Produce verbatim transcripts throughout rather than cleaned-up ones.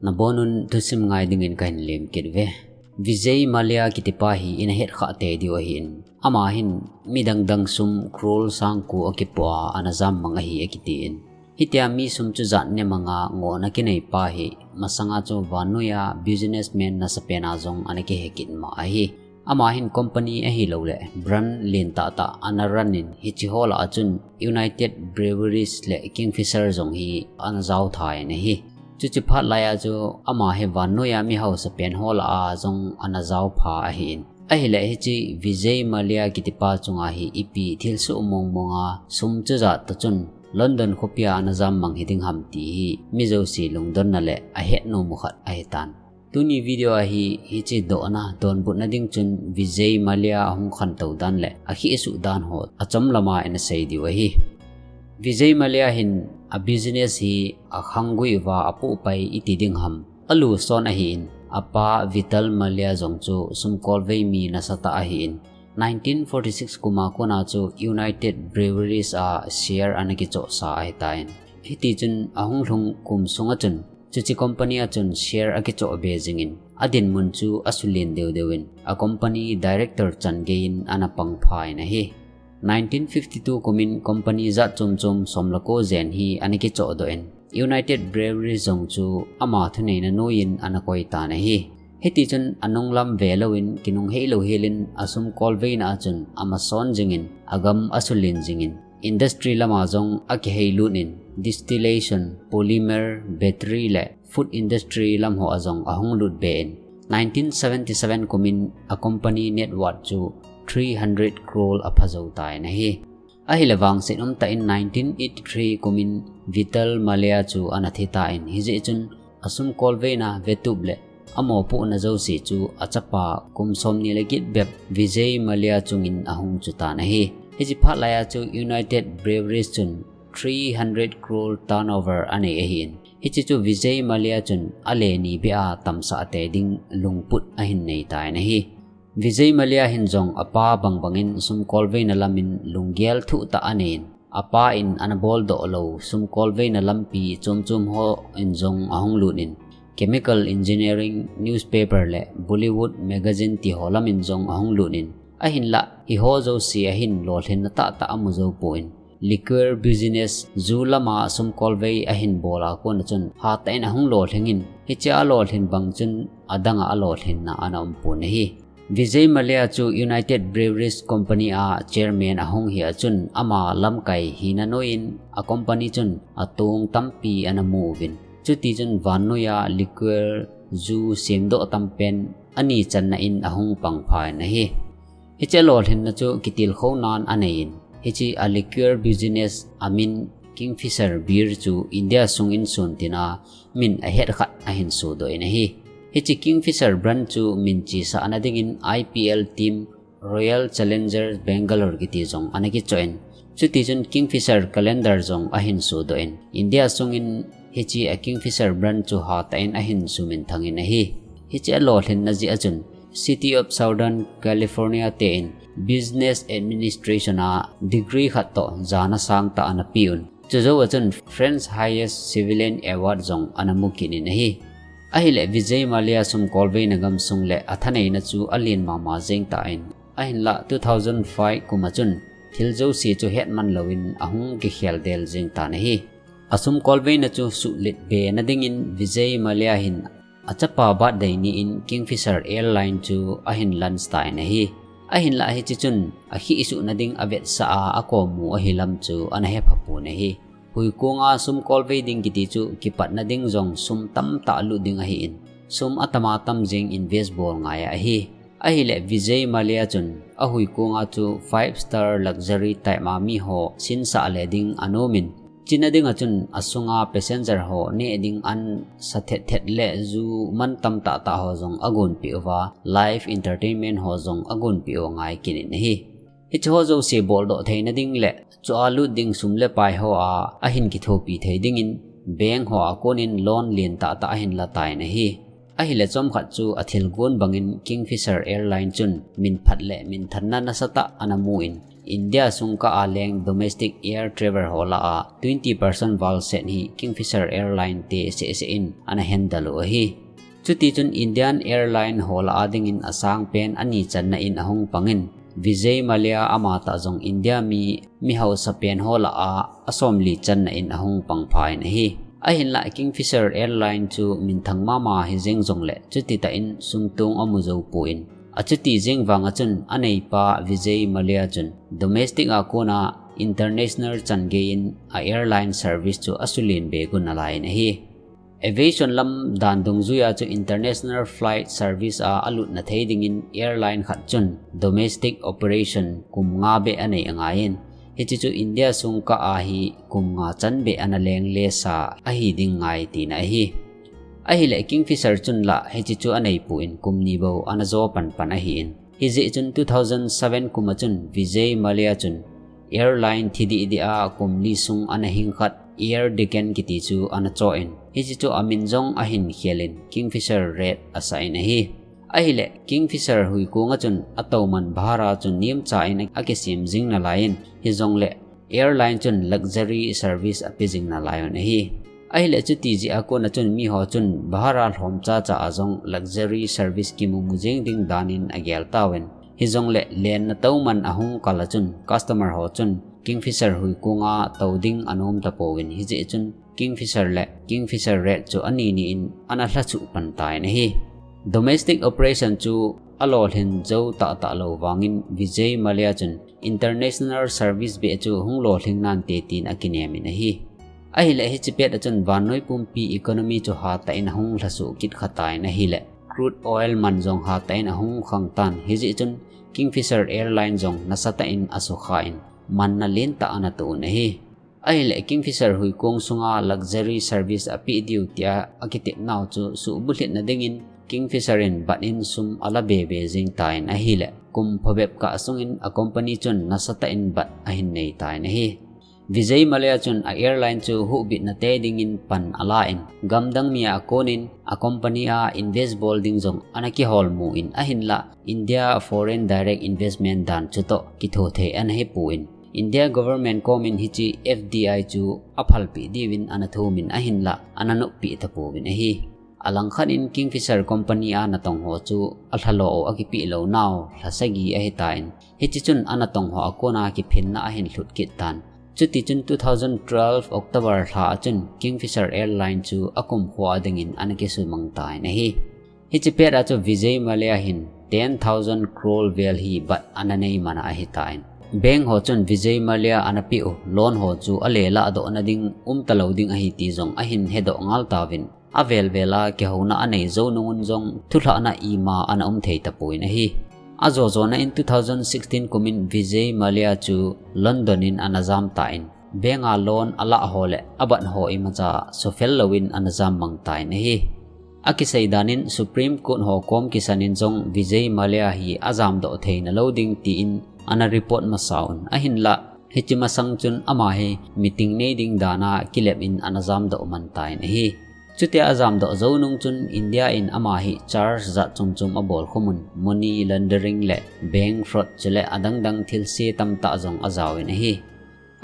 Nabonun thusim ngai dingin kahin lemkit uve. Vijay Mallya kitipa hi ina het khah tei diu ahin. Ama hin midang dang sum crore sangko akipoh a ana jam mang ahi akitin. Hitia mi sum chujat ne manga ngohna kinei pa hi masanga chu vannoiya businessman nasapen a jong ana kihe kit ma ahi. Ama hin company ahilouleh brand lentah tah ana run in hiche ho lah a chun United Breweries le Kingfisher jong hi ana jao tha in ahi. Chuche phat laiya chu ama hi vannoiya mi hausapen ho lah a jong ana jao pha ahin. Ahileh hiche Vijay Mallya kitipa chunga hi ipi thilsoh mong monga sum chujat toh chun London khopia ana jam mang hiding ham ti hi mi jouse lungdonna le ahet nom u khat ahitan. Tuni video a hi hiche dohna donbutna ding chun Vijay Mallya ahung khantou dan le akhesuh dan ho achom lama ina sei diu ahi. Vijay Mallya hin a business hi akhanggui uva apohpai iti ding ham. Aluson ahin, apa Vital Mallya jong chu sumkolvei mi nasatah ahin, nineteen forty-six kuma kona chu United Breweries a share ana kichohsa ahitan. Hitichun ahung lhung kum sunga chun chuche company a chun share akichoh be jingin, adinmun chu asulen deudeuvin, a company director chan geiyin ana pangpha in ahi. Nineteen fifty-two kumin company jat chomchom somleko jen hi ana kichohdoh in, United Breweries jong chu ama thuneina noiyin ana koitan ahi. Hitichun anunglam velouvin kinunghei louhelin asumkolveina a chun amason jingin, agam asulen jingin, industry lama jong akiheilut in, distillation, polymer, battery le food industry lam hoa jong ahung lut be in, nineteen seventy-seven kumin a company net worth chu three hundred crore aphajou tan ahi. Ahileh vangset umtah in nineteen eighty-three kumin Vital Mallya chu ana thitan, hijeh chun asumkolveina vetup le amopohna jouse chu achapa kum somni le get bep Vijay Mallya chungin ahung chutan ahi. Hiche phat laiya chu United Breweries chun three hundred crore turnover anei ahin. Hiche chu Vijay Mallya chun aleni beh a tamsah tei ding lungput ahin neitan ahi. Vijay Mallya hin jong apa bangbangin sumkolveina lamin lunggel thuhtah aneiyin, apa in ana boldoh lou sumkolveina lampi chomchom hoa jong ahung lutin, chemical engineering, newspaper le Bollywood magazine ti ho lamin jong ahung lutin, ahinlah hiho jouse ahin lolhinna tahtah amu joupon, liquor business, ju lama sumkolvei ahin bol a kona chun hatah in ahung lolhingin, hichea alolhin bang chun adanga alolhinna ana umpon ahi. Vijay Mallya chu United Breweries Company a chairman ahung hia chun ama lamkai hina noiyin a company chun atong tampi ana mu uvin, chutichun vannoiya liquor, ju semdoh tampen ani channa in ahung pangphan ahi. Hiche alolhinna chu kitilkhounan aneiyin, hiche a liquor business amin Kingfisher Beer chu India sungin suntina min ahet khat ahin sodoh in ahi. Hiche Kingfisher brand chu min chesahna dingin I P L team Royal Challengers Bangalore kiti jong ana kichoh in, chutichun Kingfisher calendar jong ahin sodoh in, India sungin hiche a Kingfisher brand chu hatah in ahin suminthangin ahi. Hiche alolhinna jeh a chun City of Southern California ten Business Administration a degree khat toh jana sangtah ana peuvin, chujouva chun French highest civilian award jong ana mu kit in ahi. Ahileh Vijay Mallya sumkolveina gamsung le athaneina chu alen mama jeng tan, ahinlah two thousand five kuma chun thil jouse chu hetman louvin ahung kikhel del jeng tan ahi. Asumkolveina chu suhlet bena dingin Vijay Mallya hin achapa birthday ni in Kingfisher Airline chu ahin launch tan ahi. Ahinlah hiche chun akhisuhna ding avetsah a akomu ahilam chu ana hephapon ahi. Huikonga sumkolvei ding kiti chu kipatna ding jong sum tamtah lut ding ahin, sum atama tam jeng invest bol ngai ahi. Ahileh Vijay Mallya chun ahuikonga chu five star luxury type a miho sinsah le ding anomin, china dinga chun asunga passenger ho neh ding an sa thetthet le ju mantam tahtah ho jong agonpeh uva, live entertainment ho jong agonpeh u angai kit in ahi. Hicheho jouse boldoh theina ding le chua lut ding sum le pai hoa ahin kithopi thei dingin bank hoa konin loan len tahtah ahin la tan ahi. Ahile chomkhat chu athilgon bangin Kingfisher Airline chun minphat le minthanna nasatah ana mun, India sungkah a leng domestic air travel ho lah a twenty percent val set hi Kingfisher Airline te sehseh in ana handle u ahi. Chutichun Indian Airline ho lah a dingin asangpen ani channa in ahung pangin, Vijay Mallya amatah jong India mi, mi hausapen ho lah a asomli channa in ahung pangpha in ahi. Ahinlah Kingfisher Airline chu minthang mama hijeng jongle chutitah in sumtong amu jou pon, achuti jeng vang a chun aneipa Vijay Mallya chun domestic a kona international chan geiyin a airline service chu asulen be gun alai in ahi. Aviation lam dan dungjuia chu international flight service a alutna thei dingin airline khat chun domestic operation kum nga beh anei angaiyin, hiche chu India sungkah a hi kum nga chan beh ana lengle sa ahi ding ngai tina ahi. Ahile Kingfisher chun lah hiche chu anei pon kum ni bou ana jo panpan ahin. Hijeh chun two thousand seven kum a chun Vijay Mallya chun airline thi deh deh a kum li sung ana hing khat Air Deccan kiti chu ana choh in, hiche chu amin jong ahin khel in Kingfisher Red asah in ahi. Ahile Kingfisher huikong a chun atouman bhara chu nemcha in akisem jing nalaiyin, hijongle airline chun luxury service ape jing nalai un ahi. Ahile chuti jeh a kona chun miho chun bhara lhomcha cha a jong luxury service kimu mu jeng ding danin agel tauvin, hijongle lenna touman ahung kal a chun customer ho chun Kingfisher huikong a tou ding anom tapouvin, hijeh chun Kingfisher le Kingfisher Red chu ani ni in ana lhachuh pan tan ahi. Domestic operation chu alolhin jou tahtah lou vangin Vijay Mallya chun international service beh chu hung lolhing nante tin akinem in ahi. Ahile hiche pet a chun vannoi pumpi economy chu hatah in ahung lhasuh kit kha tan ahile crude oil man jong hatah in ahung khang tan, hijeh chun Kingfisher Airline jong nasatah in asukha in manna lentah ana toh un ahi. Ahile Kingfisher huikong sunga luxury service ape diu tia akitep nau chu suhbulhit na dingin Kingfisher in bat in sum ala bebe jing tan ahile kum phabep kah sungin a company chun nasatah in bat ahin nei tan ahi. Vijay Mallya chun a airline chu huhbitna te dingin pan ala in, gamdang mi a konin a company a invest bol ding jong ana kihol mun, ahinlah India foreign direct investment dan chutoh kitho thei ana hipon, India government komin hiche F D I chu aphalpeh diuvin ana thumin ahinlah ana noppeh tapouvin ahi. Alangkhat in Kingfisher company a natong ho chu alhalo u akipeh lou nau lha sagi ahitan, hiche chun anatong ho a kona kiphinna ahin lhut kit tan. Chutichun two thousand twelve October lha a chun Kingfisher Airline chu akumkho a dingin ana kisumang tan ahi. Hiche pet a chu Vijay Mallya hin ten thousand crore vel hi bat ana nei man ahitan, bank ho chun Vijay Mallya ana peh u loan ho chu ale lahdoh na ding umtalou ding ahi ti jong ahin hedoh ngal tauvin, avel vel a kihouna anei jou nungun jong thulhahna ima ana um thei tapouvin ahi. Ajo jona in two thousand sixteen kumin Vijay Mallya chu London in ana jam tan, bank a loan alah ho le abat ho imacha sufel louvin ana jam mang tan ahi. Akisei danin Supreme Court ho kom kisan in jong Vijay Mallya hi ajamdoh theina lou ding tin ana report masa un, ahinlah hiche masang chun ama hi meeting nei ding dan a kilep in ana jamdoh man tan ahi. Chutia ajamdoh jou nung chun India in ama hi charge jat chom chom abol khum un, money laundering le bank fraud chule adang dang thilse tamtah jong ajaovin ahi.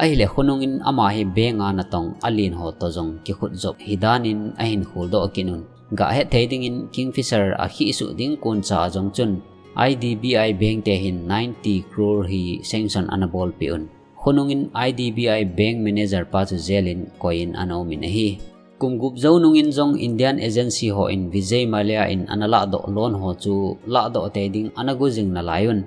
Ahile khonung in ama hi bank a natong alen ho toh jong kikhut jop hi danin ahin kholdoh kit un, gahet thei dingin Kingfisher akhihsuh ding koncha jong chun I D B I bank te hin ninety crore hi sanction ana bolpeh un, khonung in I D B I bank manager pa chu jail in koi in ana um in ahi. Kum gup jou nung in jong Indian agency hon Vijay Mallya in ana lahdoh loan ho chu lahdoh tei ding ana go jing nalai un,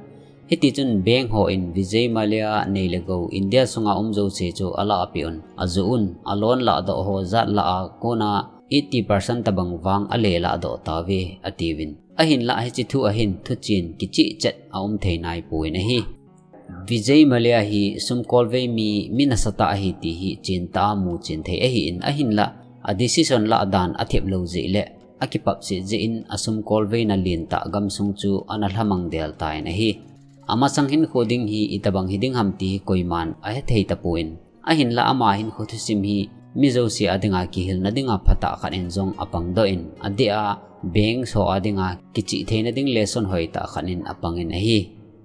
hitichun bank hon Vijay Mallya nei le gou India sunga um jouse chu alahpeh un, ajoh un, a loan lahdoh ho jat lah a kona eighty percent tobang vang ale lahdoh tauve atiuvin, ahinlah hiche thu a hin thuchen kichehchet aum thei naipon ahi. Vijay Mallya hi sumkolvei mi, mi nasatah ahi ti hi chentah a muchen thei ahin, ahinlah a decision lah dan athep lou jeh le akipapset jeh in asumkolveina lentah gamsung chu ana lhamang del tan ahi. Amasang hinkho ding hi itobang hiding ham ti hi koiman ahethei tapon, ahinlah ama hinkho thusim hi mi jouse a dinga kihilna dinga phatah khat in jong apangdoh in, adeh a bank ho a dinga kichihtheina ding lesson hoitah khat in apangin ahi.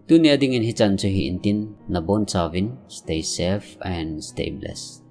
Tuni a dingin hichan chu hi intin, nabonchauvin stay safe and stay blessed.